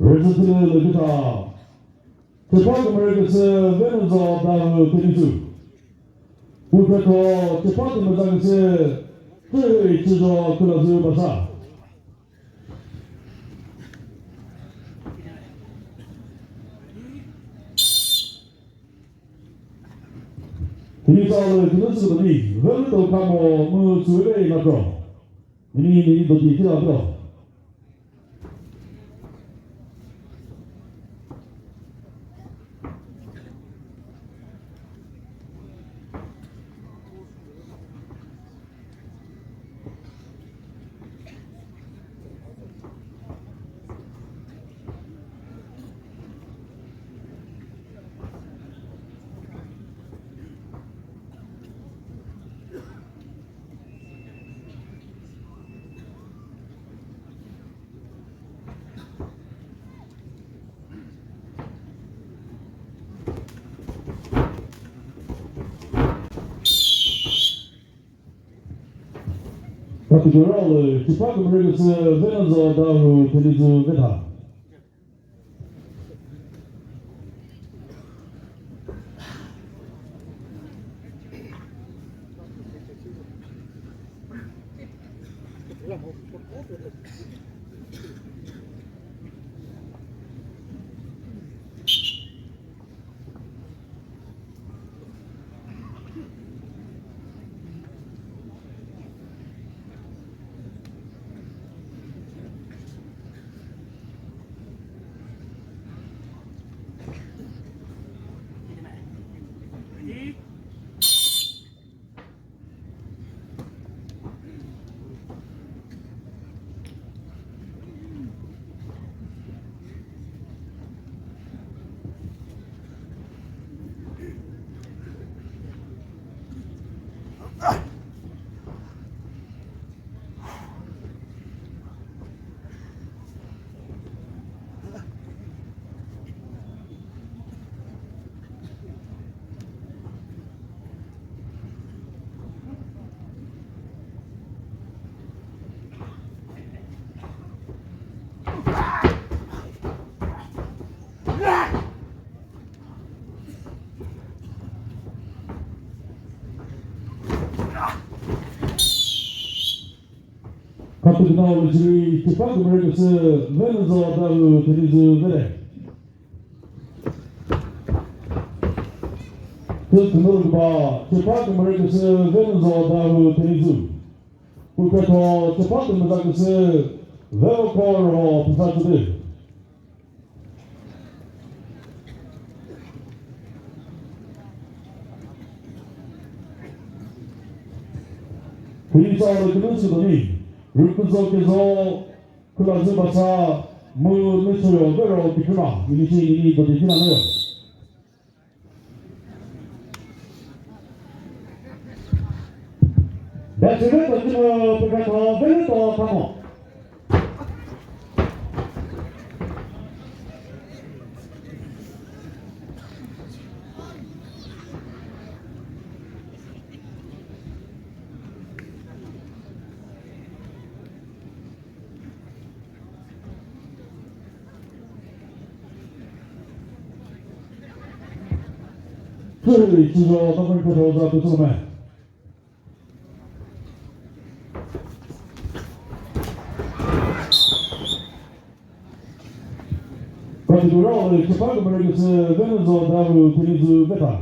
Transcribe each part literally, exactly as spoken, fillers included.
Rüzütülü lüküta. Chepha kümüre küsü Venuzo Dawhuo Thenyizü. Pukretho chepha kümüza küsü Chühüi Chüzo Khulazü Basa. Tini sa lü kümüzü kütami, velu to kamo mu tsüve na kro. Nini nini do di kila kro. Kha tüzü rao lü, chepha kümüre küsü Venuzo Dawhuo Thenyizü vetha. Kha tüzü rao lü jüri chepha kümüre küsü Venuzo Dawhuo Thenyizü vere. Tüzü rao lü ba chepha kümüre küsü Venuzo Dawhuo Thenyizü. Pukretho chepha kümüza küsü Vevokho Rüho Phusachodü. Hüyi sa lü künü sü doni, Rüküzo Kezo, Khulazü Basa, mu Nüchüyo Vero Kikrima, minichi nini dodi kina nüyo. Bachüve to chümo pükratho velu to thamo. Chüzo tokon pütho za pütho me. Kha tüzü rao lü chepha kümüre küsü Venuzo Dawhuo Thenyizü vetha.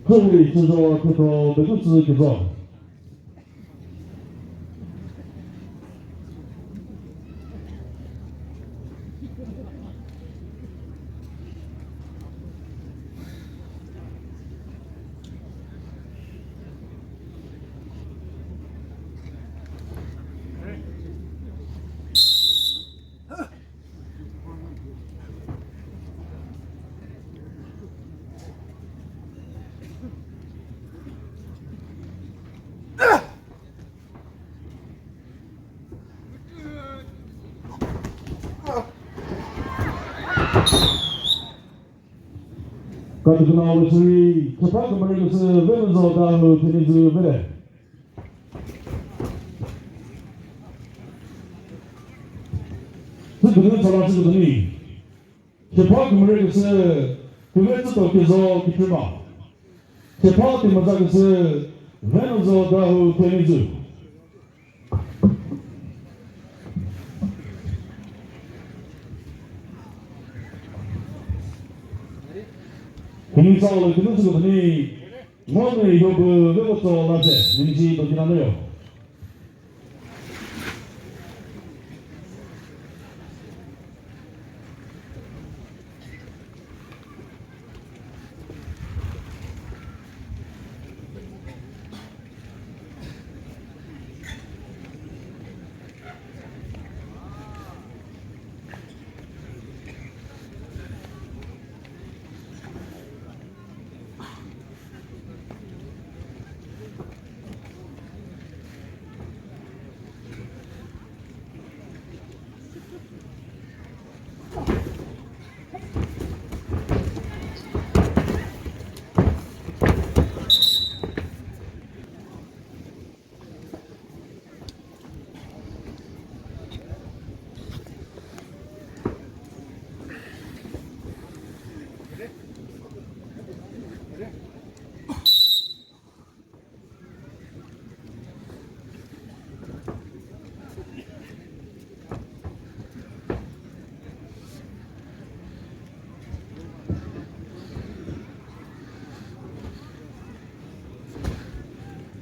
Khühüi Chüzo Khütho Beküsü Küzo. Kati küna ulü shiri, chepha kümüre küsü Venüzo Dawhuo Thenyizü vede. Sü küdü chala sü küdü ni. Chepha kümüre küsü Kümüre Tsüto Kizo Kiprima. Chepha tümüza küsü Venüzo Dawhuo Thenyizü. Hini sa ulü künü sü künü ni, ngo nü yo bü ve ko tso la se, nini si to kina nü yo.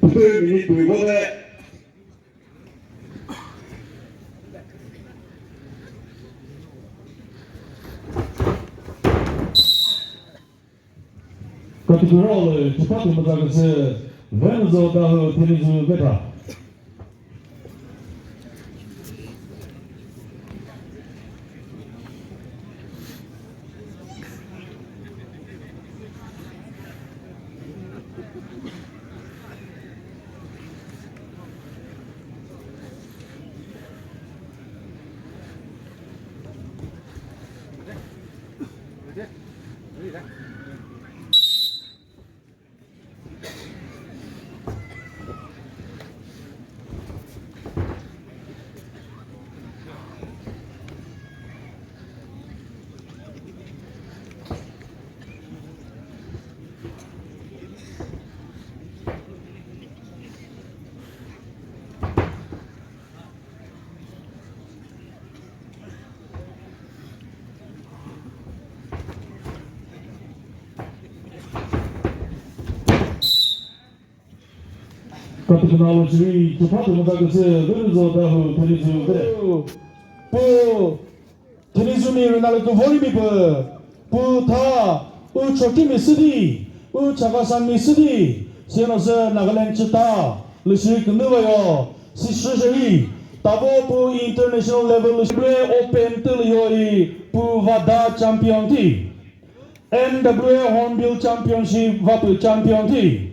Pütü minute dui bole. Kati kürolü chipatu müzaküsü Venüzo Dawhuo Thenyizü veta. Kati künalü chiri, chipatu müzaküsü Venüzo Dawhuo Thenyizü vede. Pu Thenyizümi rünalü kuvori mi pü, pu tha, u Chokimi südi, u Chakhesangmi südi, sino sü Nagaland chita, lüshi künü vayo, si shishiri, tabo pu international level lüshi open tülü yoi, pu vada champion thi, N W A Hornbill Championship vapü champion thi,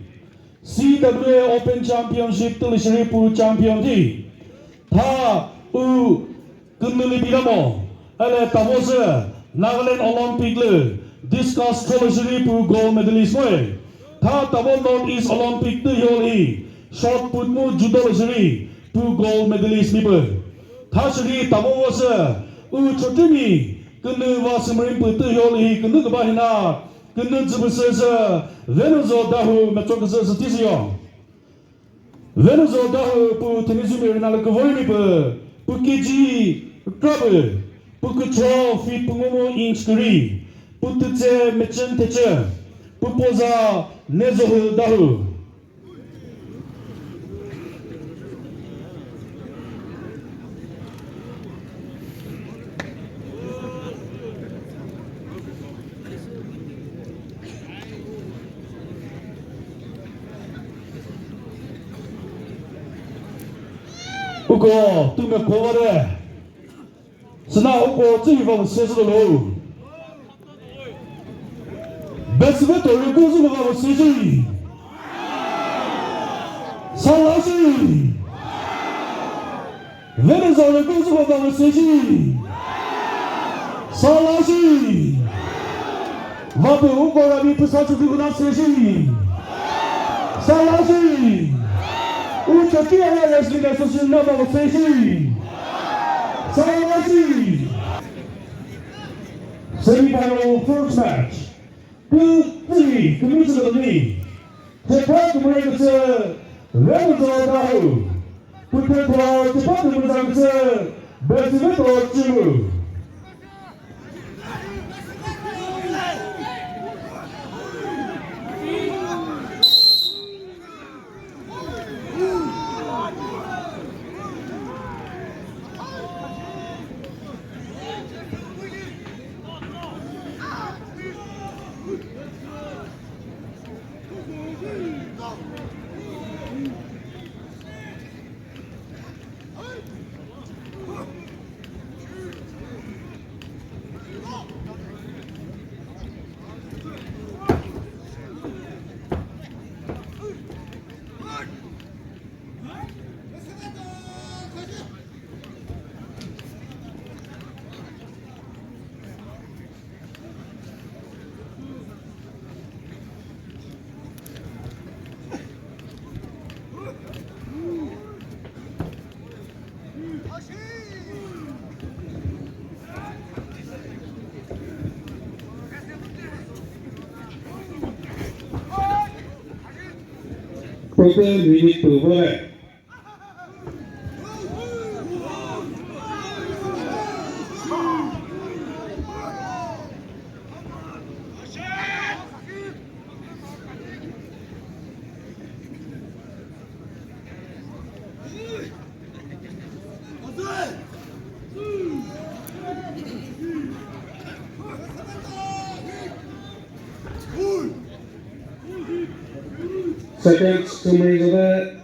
C W A Open Championship tülü shiri pu champion thi, tha u Künüli bidamo, ele tavozü Nagaland Olympic lü discus throw lü shiri pu gold medalist ngoyi. Tha tavo North East Olympic tü yoli shot put mu judo lü shiri pu gold medalist mi pü. Tha shiri tavo vozü u Chokimi künü va sümürin pü tü yoli künü küba hina künü dzü pü sü sü Venüzo Dawhuo metso küsü sü tizü yo. Venüzo Dawhuo pu Thenyizümi rünalü kuvori mi pü, pu K G krapü, pu kücho feet pungu mu inch küri, pu tütse mechün thechü, pu poza Nezohu Dawhuo. Uko tüme kovare. Sina uko tühi va sesü lo. Besive to rüku zü va sesü. Salasi. Venüzo rüku zü va sesü. Salasi. Mapü uko rami püsa chütü kuna seshi. Salashi. Ucho ki area wrestling association na mako seshi. Salashi. Semi-final first match. Kü tümi, kümüzü kümüzü. Chepha kümüre kütsü, Venuzo Dawhuo. Kükre kho chepha kümüzü kütsü, Besiveto Chimu. Pütü minute püh vore. Second, Sumri Zade.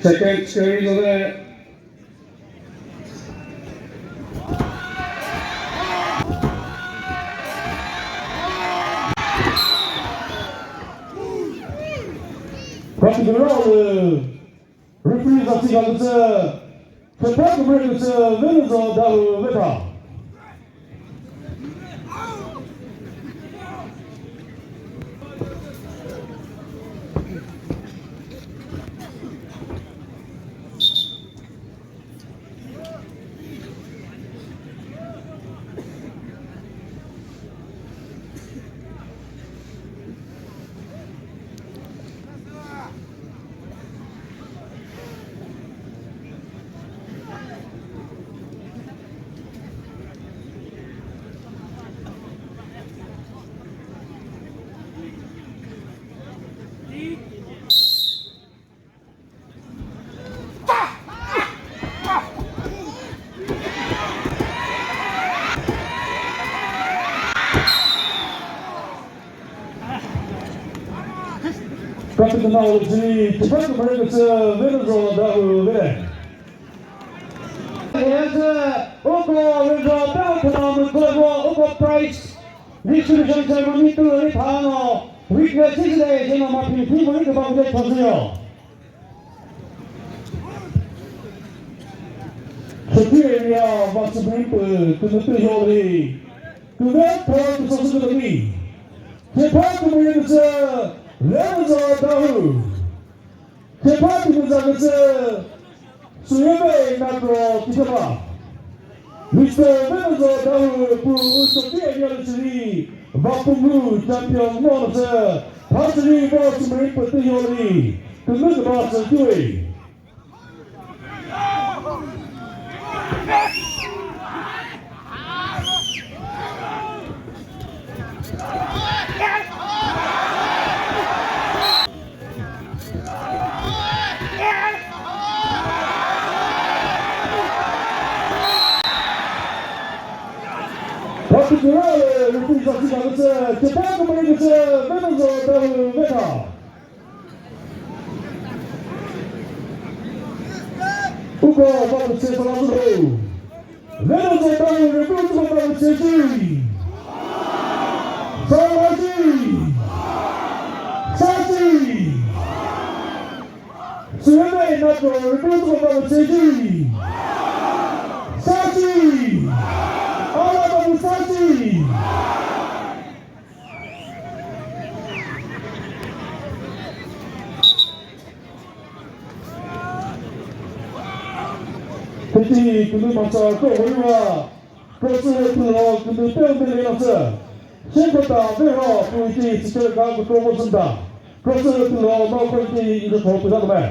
Second, Sumri Zade. Practical round, referee za tsika kütsü, chepha kümüre kütsü, Venuzo Dawhuo vetha. Kapitena ulüchiri, chepha kümüre kütsü, Venuzo Dawhuo vere. Yes, uko Venuzo Dawhuo thüna müküvo, uko prize distribution ceremony tü ri thano, witness side jeno ma phi phi mo ni küba küde thozüyo. Chokri area Vatsübri pü künütü yoli. Küve pho küsasü künümi. Chepha kümüre kütsü Venuzo Dawhuo. Chepha kümüza kütsü Suyebe Nakro Kichaba. Mister Venuzo Dawhuo pü Chokri area lü chiri Vapungu champion mo sü. Thasüri Vatsübri pü tü yoli. Künü küba sü tüwe. Practical round, referee za tsika kütsü, chepha kümüre kütsü, Venuzo Dawhuo vetha. Uko ba kütsü sala züro. Venuzo Dawhuo referee tsü ba kütsü Sesi. Sawaji. Sasi. Sürüme inako rüpütü bakalü sesi. Sasi. Ala bakalü sasi. Peti künü masa ko hoiwa. Kosü tülo künü peo mele yasü. Shekota veho kuiti tsike ka kutro mosunda. Kosü tülo no kuiti injo tho püza kome.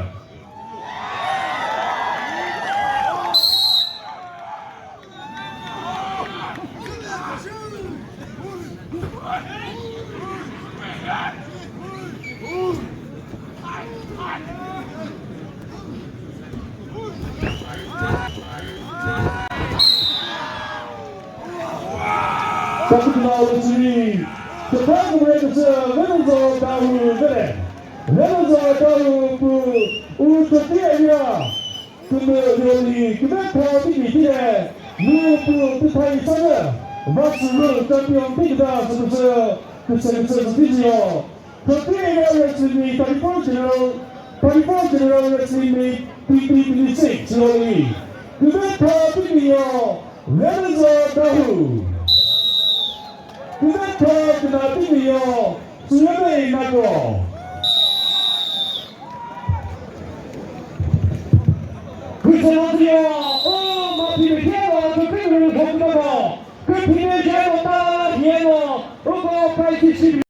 Takutuna ulutiri, Japan kumre kese, Venuzo Dahu vere. Venuzo Dahu pu, u Chopi area. Kümü yoli, küme pha tiki tire, mu pu, pu thai sane. Vatsuru champion tiki da, sese, kese, kese, sese, yo. Twenty-eight Wrestling Meet, thirty-four General, thirty-four General Wrestling Meet, twenty twenty-six, Siroli. Kümütha timiyo, Venuzo Dahu. Kümütha kümütha timiyo, Siroli Nako. Kümütha timiyo.